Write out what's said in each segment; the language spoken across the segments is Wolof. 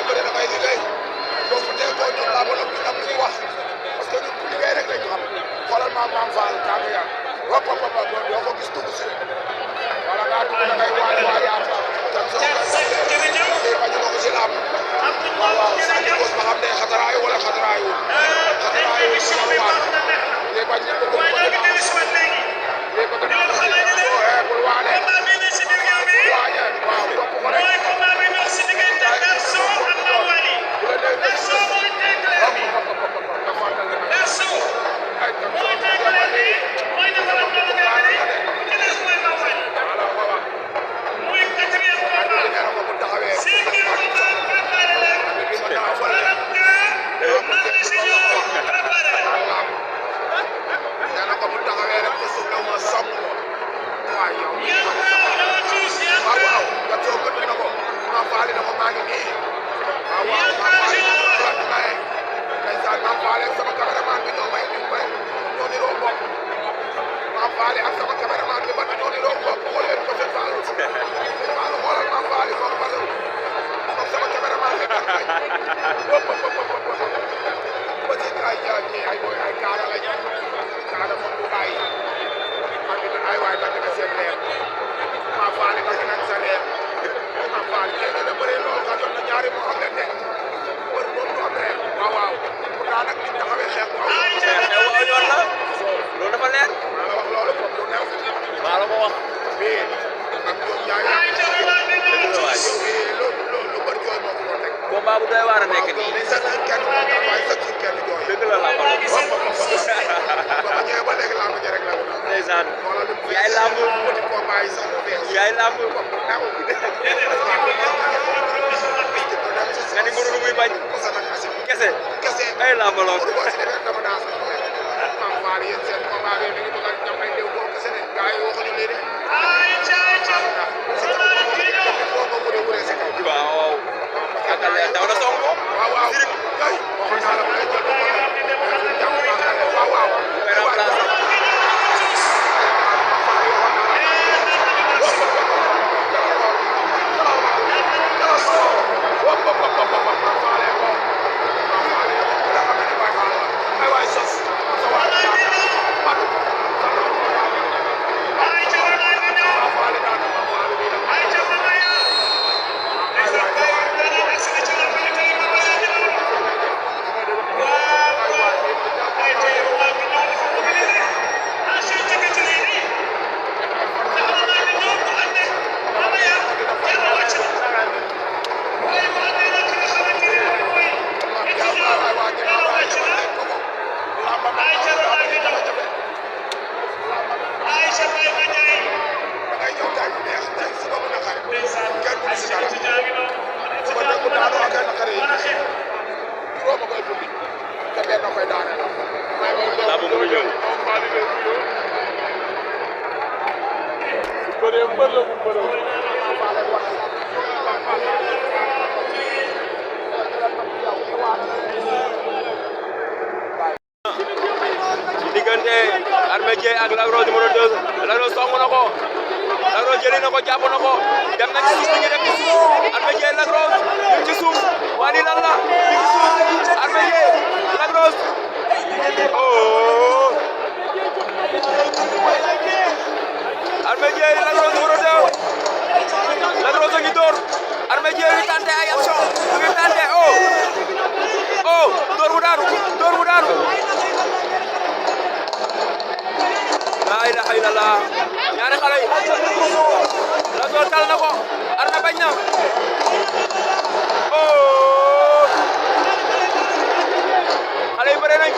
booy bëri da ngay liggéey boo fu tee koo ñun laa ba noppi am lu ñu wax parce que ñun liggéey rek lañ xam xoolal maam Fall kàddu ya wop doo ko gis dugg si wala ngaa dugg da ngay waay yaatu tam soo koy sàmmee liggéey bañu ma ko si laam waaw sànni ko ba xam ne xataraayu wala xataraayu xataraayu sama waat liggéey bañ ko ko liggéey bëgg naa ko soo bul waane waaye waaw topp ko rek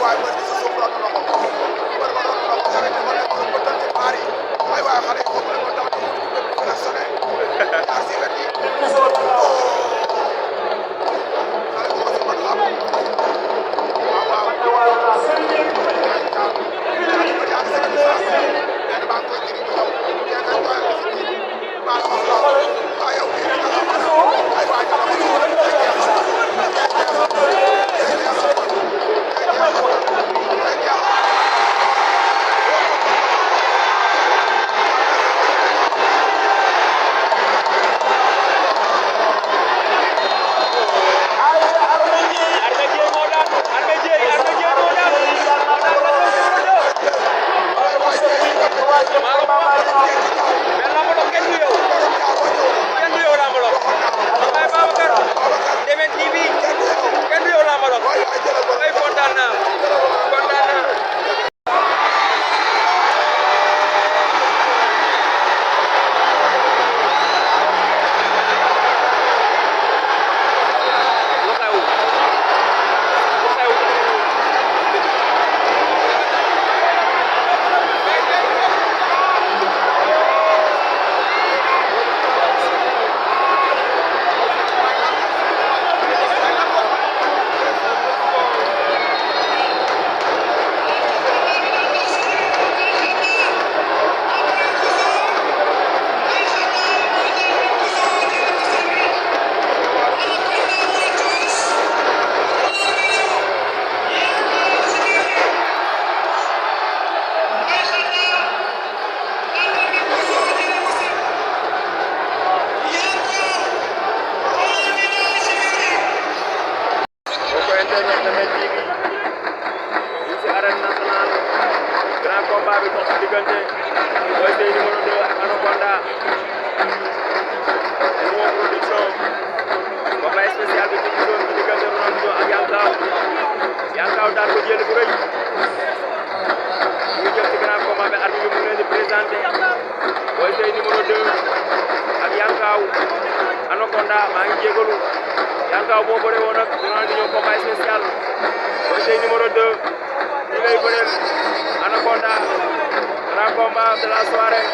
waay mbër gi sa suuf doon na ko mbër ma doon na ko tamit dafa nekkoon ba tënk ci baar yi ay waay xale yi foofu la ko daw di flexionné yaa si wet yi xale bu ko si mën xam waaw Anaconda maa ngi jégalu Yankaw moo bëre woon ak Ronaldinho combat spécial Boy Seye numéro 2 ñu lay bëreel Anaconda grand combat de la soirée.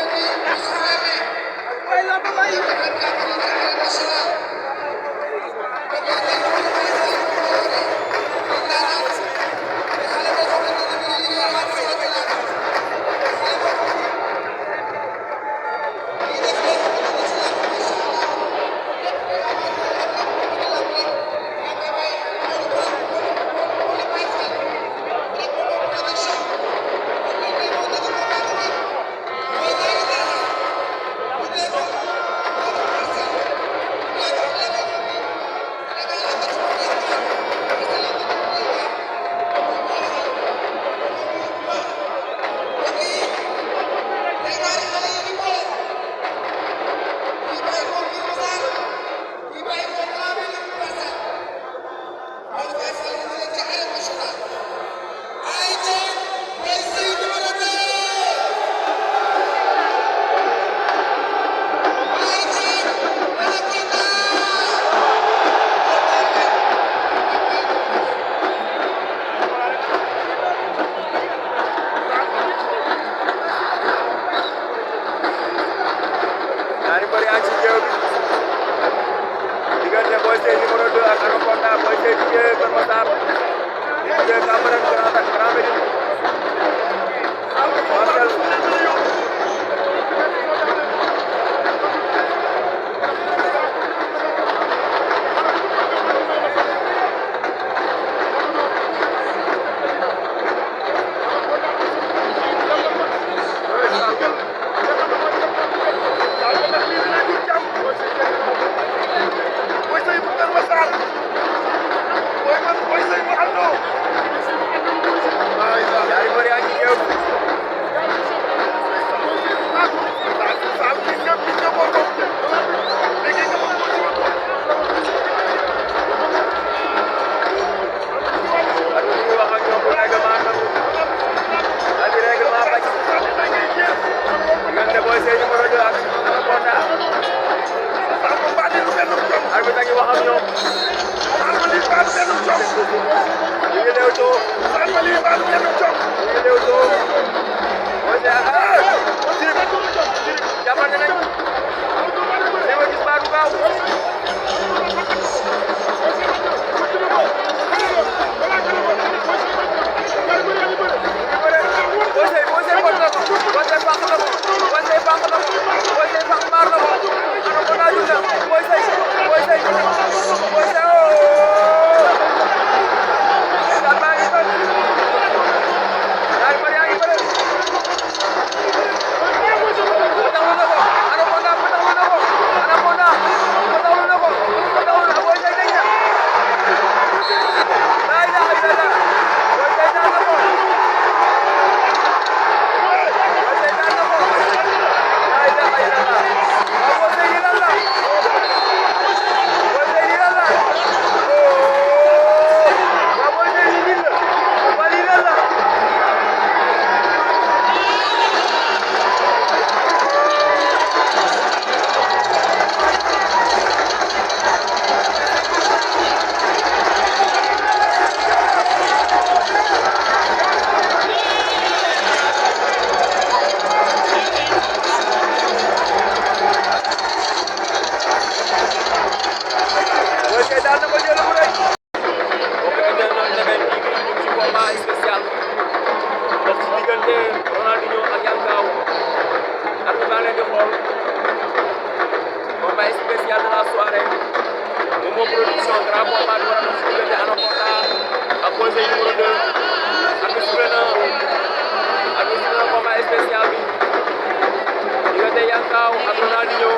Ronaldinho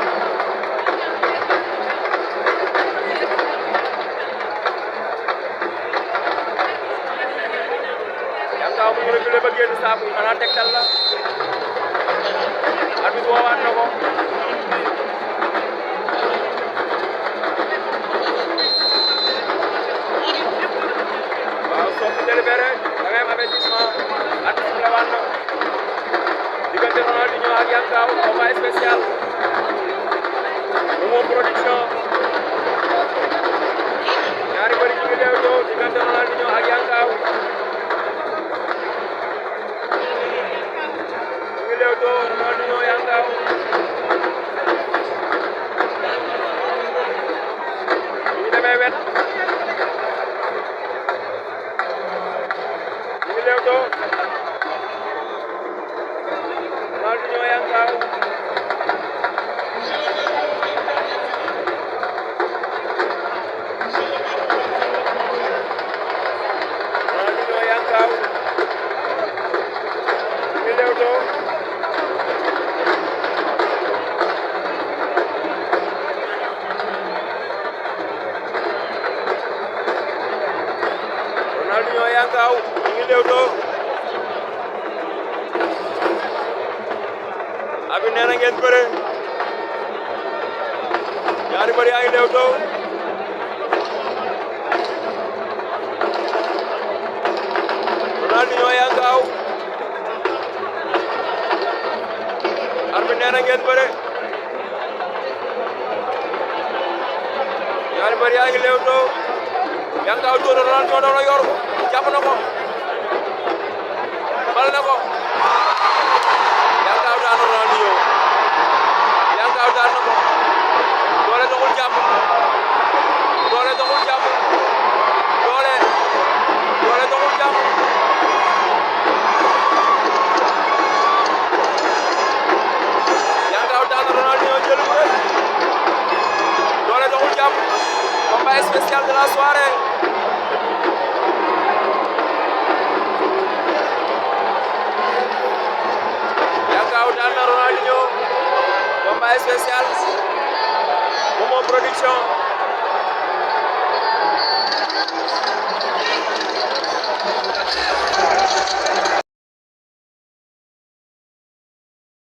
Yankaw mu ngi reculé ba génn saako yi xanaa tegtal la arbitre woowaat na ko waaw soo fi délibéré da ngay am avertissement arbitre la waat na diggante Ronaldinho ak Yankaw combat spécial Momo Production ñaari mbër ñu ngi leewtoo diggante Ronaldinho ak Yankaw ñu ngi leewtoo Ronaldinho Yankaw ñu ngi demee wet ñu ngi leewtoo Ronaldinho Yankaw Ronaldinho Yankaw ñu ngi leewtoo Ronaldinho Yankaw ñu ngi leewtoo abi nee na ngeen bëre ñaari mbër yaa ngi leewtoo Ronaldinho Yankaw abi nee na ngeen bëre ñaari mbër yaa ngi leewtoo Yankaw door na Ronaldinho daw na yor ko jàpp na ko bal na ko Yankaw daan na Ronaldinho Yankaw daan na ko doole doxul jàmm doole doxul jàmm doole doxul jàmm Yankaw daan na Ronaldinho jël bu rëy doole doxul jàmm combat spécial de la soirée Yankaw daan na Ronaldinho combat spécial Momo Production